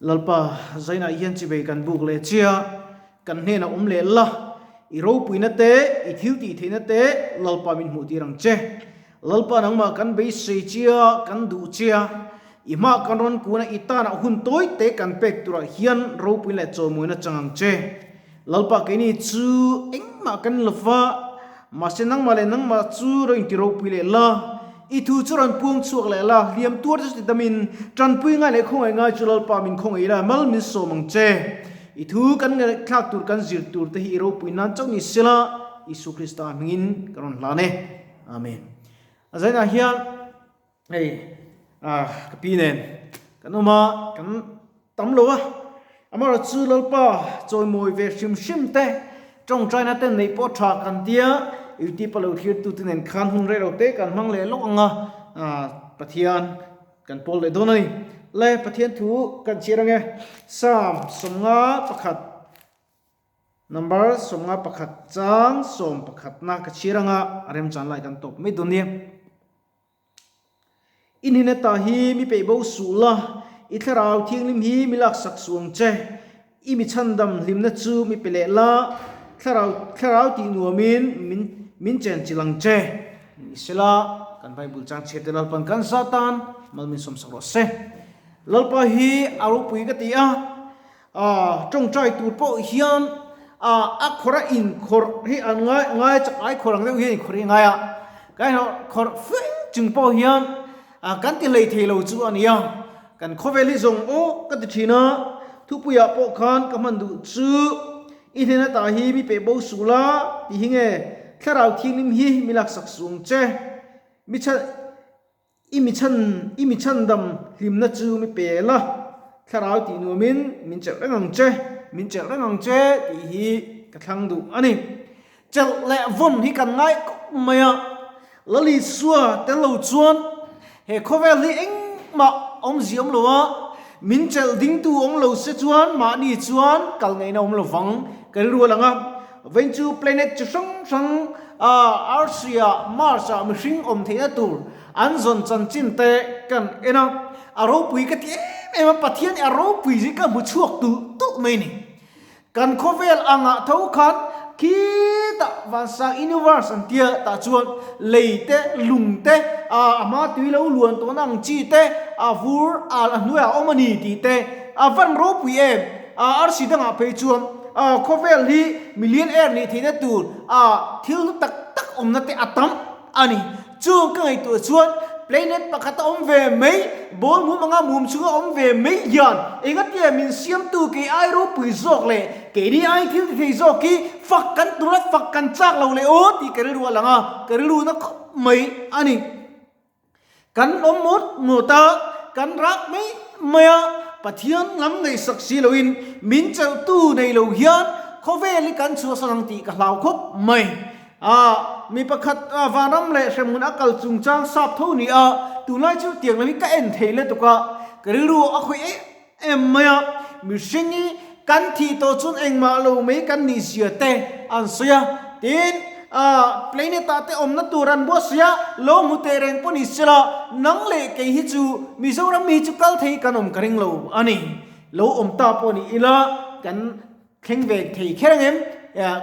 Lalpa, Zainah hian chibei kan buk leh chia, kan hnenah awm leh la, i ropuina te, i thil tih theihna te Lalpa min hmuh tir ang che. Lalpa nangmah kan beisei chia, kan duh chia, i hma kan rawn kun a, i tanah hun tawi te kan pek turah hian ropui leh chawimawina chang ang che. Lalpa keini chu engmah kan lo va, mahse nangmah leh nangmah chu ro inti ropui leh la, i thu chu rawn puang chhuak leh la, hliam tuar te chu ti damin, tanpui ngai leh khawngaih ngai chu Lalpa min khawngaih la, mal min sawm ang che. I thu kan ngaihthlak tur kan zir tur te hi i ropui nan chauh ni sela, Isua Krista hmingin ka rawn hlan e. Amen. A zainah hian hei ah ka pi nen kan awm a, kan tam lo a, amaherawh chu Lalpa chawimawi ve hrim hrim te tawngtaina te neih pawh tha kan tia, YouTube a lo thlir tute nen khan hun rei lo te kan hmang leh lawk ang a, ah Pathian kan pawl leh dawn a ni. Le Pathian thu kan chhiar ang e, Psalm 51. Number 51 chang 11 na ka chhir anga a remchan lai kan tawp mai dawn nia. I hnena ta hi mi peih bo suh la, i thlarau thianghlim hi mi laksak suh ang che. I mi chhandam hlimna chu mi pe leh la, thlarau thlarau tih nuamin min min chenchilh ang che. Ni sela, kan Bible chang chhiar te Lalpan kan za tan mal min sawmsak rawh se. Lalpa hi a ropui ka ti a. A tawngtai tur pawh hian a a khawrh a inkhawrh hi an ngai ngai chak ai khawrh ang deuh hian inkhawrh hi a ngai a, ka erawh khawrh fe chung pawh hian a kan ti hlei thei lo chu a ni a, kan khawvel hi zawng aw ka ti thin a, thupuiah pawh khan ka hman duh chu i hnen ata hi mi peh bo suh la tih hi nge thlarau thianghlim hi mi laksak suh ang che mi chhan I mi chhan, i mi chhandam hlimna chu mi pe la, thlarau tih nuamin min chelh reng ang che, min chelh reng ang che tih hi ka thlang duh a ni. Chelh leh vawn hi kan ngai khawp mai a, Lalisua tel lo chuan he khawvel hi engmah awmzia awm lo a, min chelh dingtu awm lo se chuan mahni chuan kal ngaihna awm lo vang ka rilru a lang a. Vawiin chu planet chi hrang hrang Arsia, Mars-ah mihring awm theihna tur an zawn chanchin te kan en a, a ropui ka ti em em a, Pathian hi a ropui zia ka hmu chhuak tulh tulh mai a ni. Kan khawvel angah tho khan khitah vansang universe an tia tah chuan lei te, lung te, a hma tui lo luan tawhna ang chi te, a vur al a hnuaiah a awm a ni tih te a van ropui em. Arsi dangah phei chuan khawvel hi million air nih theihna tur thil hlu tak tak awmna te a tam a ni. Chung ka ngaihtuah chuan planet pakhat a awm ve mai, ball mum anga mum chhunga awm ve mai hian engatia min siamtu kei ai ropui zawk leh keini ai thil ti thei zawk hi fak kan tur a, fak kan chak lo leh aw tih ka rilru a lang a, ka rilru na khawp mai a ni. Kan awm mut mut a, kan rak mai mai a, Pathian lam ngaihsak si loin min chelhtu nei lo hian khawvel hi kan chhuahsan ang tih ka hlau khawp mai. A, mi pakhat vanram leh hremhmun a kal chungchang sap tho ni a, tunlai chu tiang lam hi ka en thei lutuk a, ka rilru a khawih em em mai a, mihring hi kan thih tawh chuan engmah lo mai kan nih zia te an sawi a, tin planet ah te awmna tur an buatsaih a, lo hmu teh reng pawh ni sela nang leh kei hi chu Mizoram mi hi chu kal thei kan awm ka ring lo a ni, lo awm ta pawh ni ila kan thleng ve thei kher ang em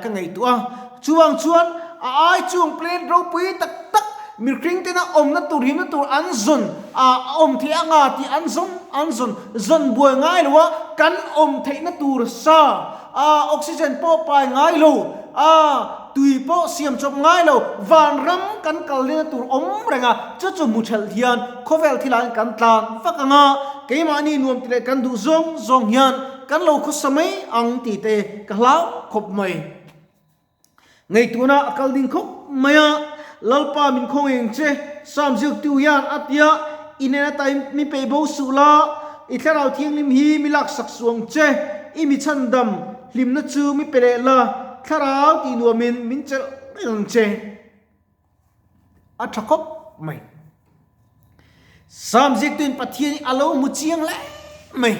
ka ngaihtuah a, chuvang chuan a ai chung planet ropui tak tak mihring tena awmna tur himna tur an zawn a awm theih anga tih an zawn an zawn zawn buai ngai lo a, kan awm theihna tur sa a oxygen pawh pai ngai lo a tui pawh siam chawp ngai lo vanram kan kal lehna tur awm reng a, chu chu hmu thelh hian khawvel thilah hian kan tlan vak ang a, keimahni nuam ti leh kan duh zawng zawng hian Kan lo khawsa mai ang tih te ka hlau khawp mai. Ngaihtuahna a kal ding khawp mai a, Lalpa min khawngeng che, Psalm ziaktu hian a ti a, I hnena ta mi peih bo suh la, i thlarau thianghlim hi mi laksak suh ang che, i mi chhandam hlimna chu mi pe leh la, thlarau tih nuamin min chelh reng ang che. A tha khawp mai. Psalm ziaktuin Pathian hi a lo hmu chiang hle mai.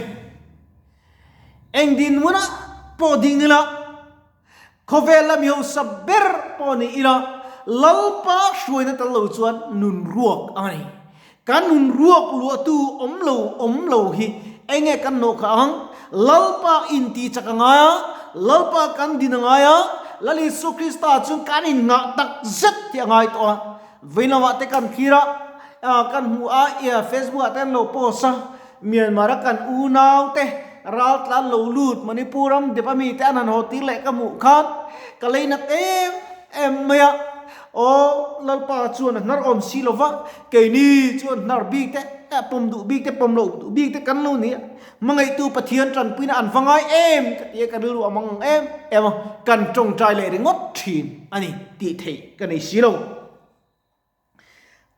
Eng dinhmunah pawh ding ila, khawvel la mi hausa ber pawh ni ila, Lalpa hruaina tel lo chuan nun ruak a ni. Kan nun ruak luahtu awm lo awm lo hi Enge kan hnawh kha ang? Lalpa inti chak a ngai a, Lalpa kan din a ngai a, Lal Isua Krista chu kan inngah tak zet tih a ngai tawh a. Veilamah te kan thlir a, kan hmu a, Facebook ah te an lo post a, Myanmar a kan unau te raltlan lo lut Manipur ram dep ami te an han haw tir leh ka hmuh khan ka lei nat em em mai a, aw Lalpa chuan a hnar awm si lova, keini chuan hnar bik te pawm duh bik te pawm loh duh bik te kan lo ni a, hmangaihtu Pathian tanpuina an va ngai em ka ti a, ka rilru a mang em em a, kan tawngtai leh ringawt thin a ni tih theih ka nei si lo.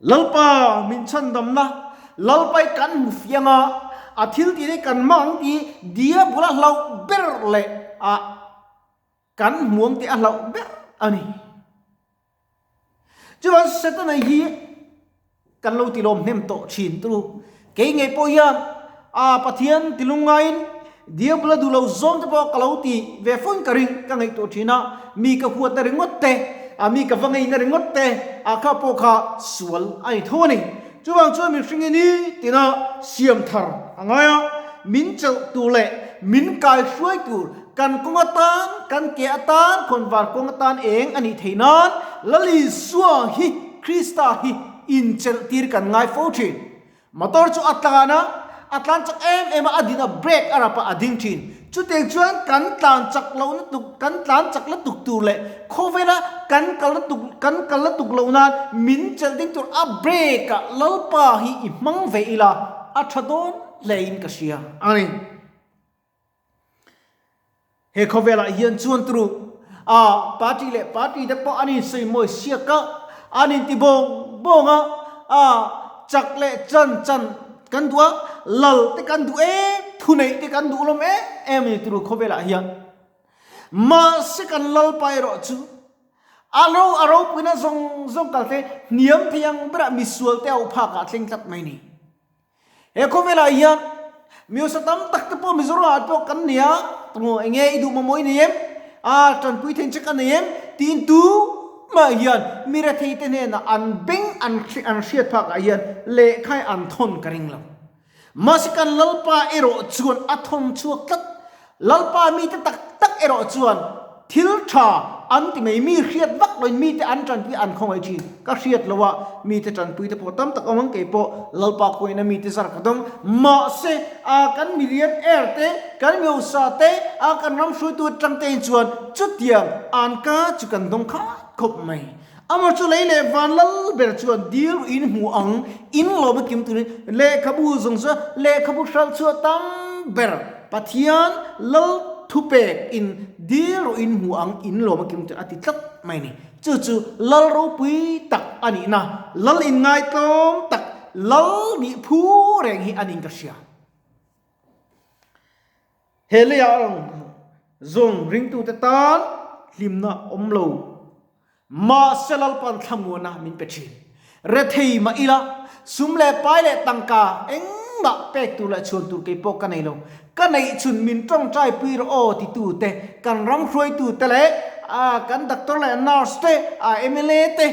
Lalpa min chhandamna, Lalpai kan hmu fiang a, a thil tih hi kan hmang ang tih Diabol a hlauh ber leh a kan hmu ang tih a hlauh ber a ni. Chuan Setana hi kan lo ti lawm hnem tawh thin turu. Kei ngei pawh hian a Pathian ti lungngaiin Diabol a duh lo zawng te pawh ka lo ti ve fawng ka ring ka ngaihtuah thin a, mi ka huatna ringawt te, a mi ka va ngeina ringawt te, a kha pawh kha sual a ni tho a ni. Chuvang chuan mihring hi ni tina siam thar a ngai a, min chelh tur leh min kai hruai tur kan kawng atan, kan ke atan, khawnvar kawng atan eng a nih theih nan Lal Isua hi, Krista hi inchelh tir kan ngai fo thin. Motor chu a tlan a, a tlan chak em em a, a din a brake a rap a, a ding thin. Chutiang chuan kan tlan chak loh na tuk, kan tlan chak la tuk tur leh khawvela kan kal na tuk, kan kal la tuk loh nan min chelh ding tur a brake ah Lalpa hi i hmang ve ila a tha dawn hle in ka hria a ni. He khawvelah hian chuan turu a party leh party te pawh an insawi mawi siak a, an inti bawng bawng a, a chak leh chan chan kan duh a, lal te kan duh em, thuneih te kan duh lawm em em a ni turu khawvelah hian. Mahse kan Lalpa erawh chu a ro a ropuina zawng zawng kal te hniam thei ang berah misual te auh phakah a thleng tlat mai a ni. He khawvelah hian miusa tam tak te pawh Mizoram ah pawh kan nei a, tungo enge i duh mamawh i nei em? A tanpui theih che ka nei em? Tiin tu mah hian mi rethei te hnenah an beng an an hriat phak ah hian lehkha hi an thawn ka ring lo. Mahse kan Lalpa erawh chuan a thawn chhuak tlat. Lalpa mite tak tak erawh chuan thil tha an ti mai, mi hriat vak loin mite an tanpui an khawngaih thin. Ka hriat lo a, mite tanpui te pawh tam tak awm ang kei pawh Lalpa khawngaihna mite zar ka dawng. Mahse, a kan milian er te, kan miosa te, a kan ram hruaitu atang te in chuan chutiang an ka chu kan dawng khat khawp mai. Amah chu lei leh van lal ber chuan dil in hmu ang, in lawm a kim turin lehkhabu zawng chu lehkhabu hralh chhuah tam ber Pathian lal thupek in dil rawh in hmu ang, in lawm a kim turin a ti tlat mai a ni. Chu chu lal ropui tak a nihna, lal inngaihtlawm tak, lal nih phu reng hi a niin ka hria. He leiah ang zawng ringtute tan hlimna awm lo. Mahse Lalpan thlamuana min pe thin. Rethei mah ila, sum leh pai leh tangka engmah pek tur leh chhuan tur kei pawh ka nei lo. Ka neih chhun min tawngtai pui rawh aw titute, kan ram hruaitute leh kan doctor leh nurse te, mla te,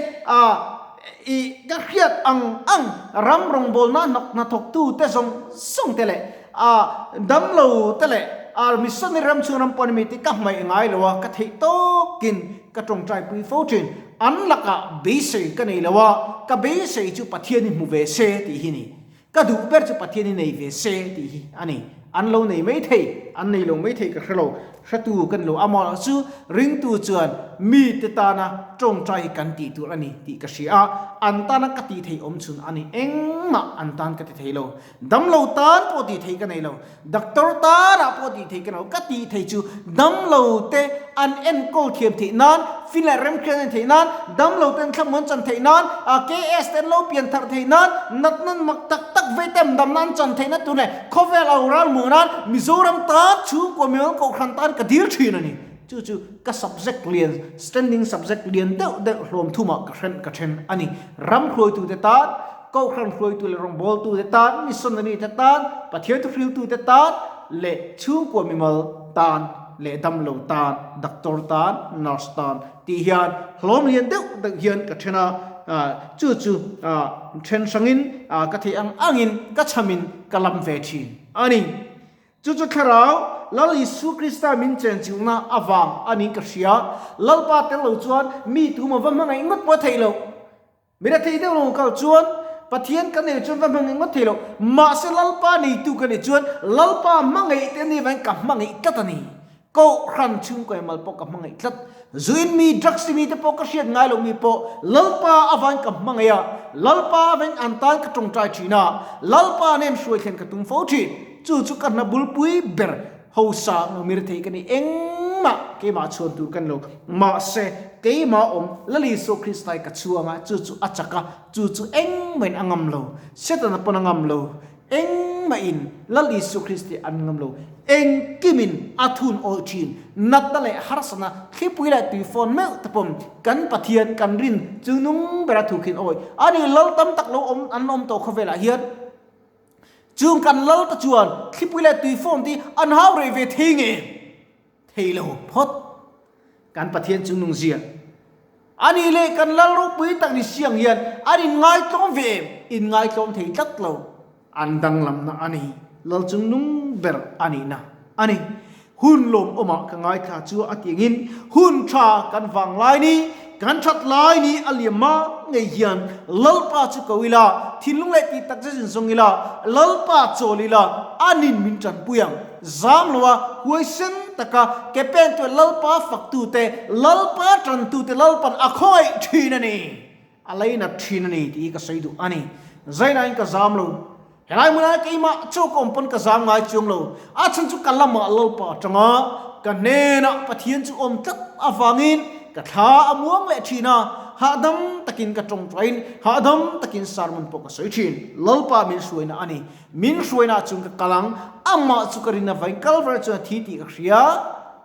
i ka hriat ang ang ram rawngbawlna hnathawktute zawng zawng te leh A damlo te leh a missionary ram chhung ram pawh ni mi tih ka hmaih ngai lo a, ka theih tawkin ka tawngtai pui fo thin. An lakah beisei ka nei lo a, ka beisei chu Pathian hi hmu ve se tih hi ni. Ka duh ber chu Pathian hi nei ve se tih hi a ni. An lo nei mai thei, an nei lo mai thei ka hre lo. Hretu kan lo amaw chu ringtu chuan mite tana tawngtai hi kan tih tur a ni tih ka hria a, an tana ka tih theih awm chhun a ni. Engmah an tan ka ti thei lo. Damlo tan pawh tih theih ka nei lo, doctor tanah pawh tih theih ka nei lo, ka tih theih chu damlo te an enkawl thiam theih nan, fin leh remhriat an theih nan, damlo te an thlamuan chan theih nan, KS te an lo pian tharh theih nan, natna mak tak tak vei te damna an chan theihna tur leh khawvel au ral hmuh nan Mizoram tan chhungkua mimal kohhran tan ka dil thin a ni. Chu chu ka subject lian, standing subject lian deuh deuh hlawm thumah ka hren ka then a ni. Ram hruaitute tan, Kohhran hruaitu leh rawngbawltute tan, missionary te tan, Pathian thuhriltute tan leh chhungkua mimal tan leh damlo tan, doctor tan, nurse tan tih hian hlawm lian deuh deuh hian ka then a, chu chu then hrangin ka theih ang angin ka chhamin ka lam ve thin a ni. Chu chu Thlarau, Lal Isu Krista min chenchilhna avang a niin ka hria. Lalpa tel lo chuan mi tuma va hmangaih ngawt pawh a theih loh. Mi la thei deuh lo kal chuan Pathian kan nei chuan va hmangaih ngawt thei lo. Mahse Lalpa neitu ka nih chuan Lalpa hmangaih te ni avangin ka hmangaih tlat a ni. Kohhran chhungkaw mal pawh ka hmangaih tlat. Zuin mi, drugs ti mi te pawh ka hriat ngai loh mi pawh Lalpa avangin ka hmangaih a, Lalpa avangin an tan ka tawngtai thin a, Lalpa nen hruai thlen ka tum fo thin. Chu chu ka hna bulpui ber Hosa ngawmir thei ka ni engmah keimah chhuan tur ka ni lo. Mahse, keimah awm Lal Isua Kristai ka chhuang a, chu chu a chak a, chu chu engmahin a ngam lo. Setana pawn a ngam lo. Engmahin Lal Isua Kristi an ngam lo. Engkimin a thun awih thin. Natna leh harsatna, thlipui leh tuifawn meuh te pawm kan Pathian kan rin chu nung bera thu khin awih a ni. Lal tam tak lo awm an awm tawh khawvelah hian. Chung kan lal te chuan thlipui leh tui phone te an hau rei ve thei nge? Thei lo phawt. Kan Pathian chu nung zia. A nih leh kan lal ropui tak ni siang hian an inngaitlawm ve em? Inngaitlawm thei tlat lo. An danglamna a ni. Lal chung nung ber a nihna a ni. Hun lawmawmah ka ngaithla chu a tiangin hun tha kan vang lai ni, kan that lai ni a liam ma ngei hian Lalpa chu ko ila, thinlung leh tih tak zet in zawng ila, Lalpa chawl ila, anin min tanpui ang. Zam loa huaisen taka ke pen tuah Lalpa faktute, Lalpa tantute Lalpan a khawngaih thin a ni. A leinat thin a ni tih hi ka sawi duh a ni. Zainain ka zam lo. Helai hmunah keimah chu ka awm pawn ka zam ngai chuang lo. A chhan chu ka lamah Lalpa atanga ka hnenah Pathian chu awm tlat avangin ka thla a muang leh thin a, hahdam takin ka tawngtain hahdam takin sermon pawh ka sawi thin. Lalpa min hruaina a ni. Min hruaina chung ka kal ang, amah chu ka rin avangin Kalvari chuan a thi tih ka hria.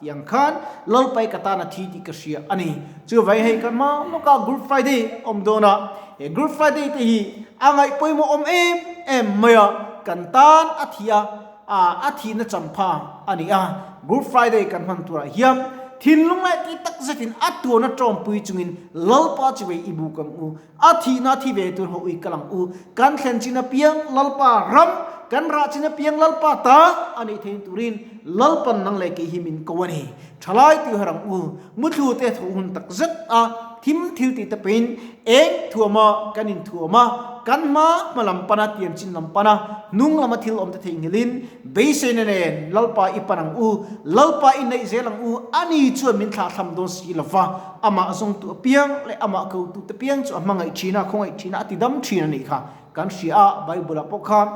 Tih ang khan Lalpai ka tan a thi tih ka hria a ni. Chuvangin hei kan hma lawkah Good Friday awm dawn a, he Good Friday te hi a ngaih pawimawh awm em em mai a, kan tan a thi a, a thihna champha a ni a. Good Friday kan hman turah hian thinlung leh tih tak zetin a tuarna tawmpui chungin Lalpa chi vei i buk ang u. A thihna thi ve tur ho ui kal ang u. Kan thlen chin apiang Lalpa ram, kan rah chin apiang Lalpa ta a nih theih turin Lalpan nang leh kei hi min ko a ni. Thalai tih har ang u. Muthlu te tho hun tak zet a, thim thil tih te pawhin eng thuama kan inthuam a, kan hma hma lam pana tiam chin lam pana hnung lama thil awm te theihnghilhin beiseina nen Lalpa i pan ang u, Lalpa i neih zel ang u, ani chuan min thlahthlam dawn si lova. Amah zawngtu apiang leh amah kotute piang chu a hmangaih thin a, khawngaih thin a, a tidam thin a nih kha kan hria a, Bible-ah pawh khan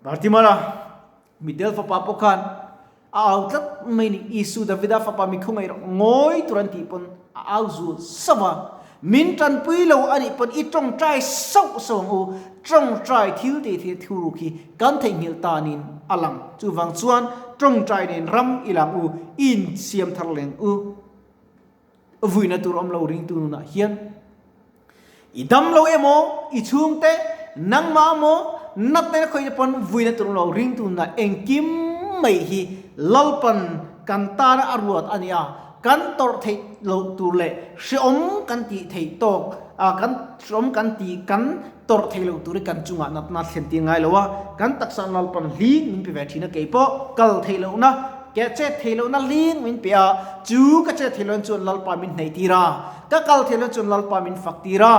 Bartimara, Middel fapa pawh khan a au tlat mai ni, Isu Davida fapa mi khawngaih rawh ngawi tur an tih pawn a au zul sauh a, min tanpui lo a nih pawn i tawngtai sauh sauh ang u, tawngtai thil tih thil thuruk hi kan theihnghilh tanin a lang, chuvang chuan tawngtai nen ram i lang u, i insiam thar leng u. Vuina tur awm lo ringtu nunah hian i dam lo emaw, i chhungte, nangmah emaw, natna na khawih te pawn vuina tur awm lo ringtu nunah engkim mai hi Lalpan kan tana a ruat a ni a, kan tawrh theih loh tur leh hreawm kan tih theih tawk, kan hreawm kan tih kan tawrh theih loh tur hi kan chungah natna thlen tir ngai lo a, kan taksa Lalpan hling min pe ve thin a, keipawh kal theih lohna Ke chet thei lohna ling min pe a, chu ka chet thei lohna chuan Lalpa min hnaih tir a, ka kal thei lohna chuan Lalpa min fak tir a,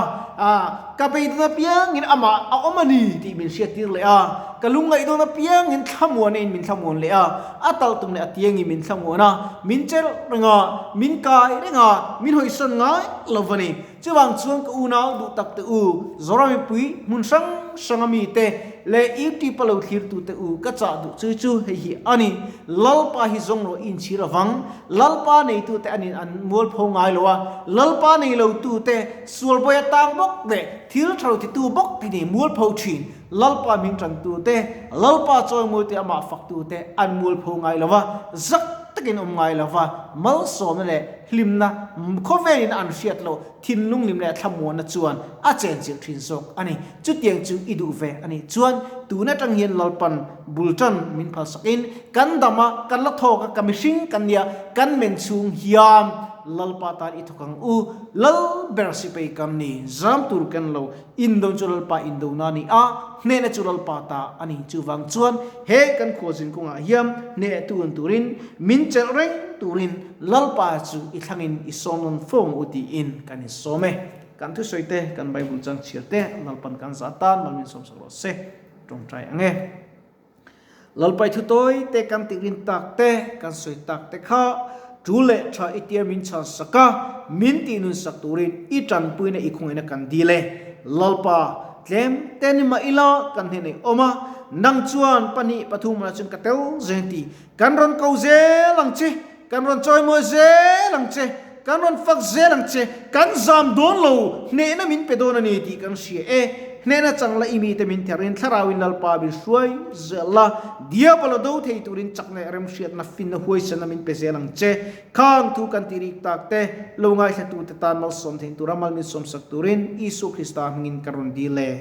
ka beidawn apiangin amah a awm a ni tih min hriat tir leh a, ka lungngaih dawn apiangin thlamuana in min thlamuan leh a, a tal tum leh a tiangin min thlamuan a, min chelh reng a, min kai reng a, min hawisawn ngai lo va ni. Chuvang chuan ka unau duh tak te u, Zoram mipui hmun hrang hranga mite leh YouTube a lo thlirtu te u ka chah duh chu chu hei hi a ni, Lalpa hi zawng rawh inchhir avang, Lalpa neitu te anin an mualpho ngai lo a, Lalpa nei lo tu te sualbawi atang bawk leh thil tha lo titu bawk te ni mualpho thin, Lalpa hming tantu te, Lalpa chawimawi te amah faktu te an mualpho ngai lo a, zak takin awm ngai lo va, malsawmna leh Hlimna khawvelin an hriat loh thinlung hlim leh thlamuanna chuan a chenchilh thin zawk a ni. Chutiang chu i duh ve a nih chuan tun atang hian Lalpan bul tan min phalsakin kan dam a, kan la thawk a, ka mihring kan nia, kan men chhung hian. Lalpa tan i thawk ang u. Lal ber sipai kan ni, zam tur kan lo. Indo chu Lalpa indona a ni a, hnehna chu Lalpa ta a ni. Chuvang chuan he kan khualzin kawngah hian hnehtu an turin, min chelh reng turin Lalpa chu i thlangin i sawm nawn fo ang u tiin kan insawm e. Kan thusawi te, kan Bible chang chhiar te Lalpan kan zah tan mal min sawmsak rawh se. Tawngtai ang e. Lalpai thu tawi te kan tih rin tak te, kan sawi tak te kha tul leh tha i tia min chhan sak a, min tih nun sak turin i tanpuina i khawngaihna kan dil e. Lalpa, tlem te ni mah ila kan hnenah i awm a, nang chuan pahnih pathum ah chuan ka tel zeng ti. Kan rawn ko zel ang che, kan rawn chawimawi zel ang che, kan rawn fak zel ang che, kan zam dawn lo, hnehna min pe dawn a ni tih kan hria e. Hnehna chang la i mite min therin Thlarauin Lalpa min hruai zel la, Diabol a do thei turin chak leh remhriatna finna huaisana min pe zel ang che. Khang thu kan tih rik tak te, lo ngaithlatute tan malsawm theih tura mal min sawmsak turin Isua Krista hmingin ka rawn dil e.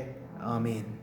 Amen.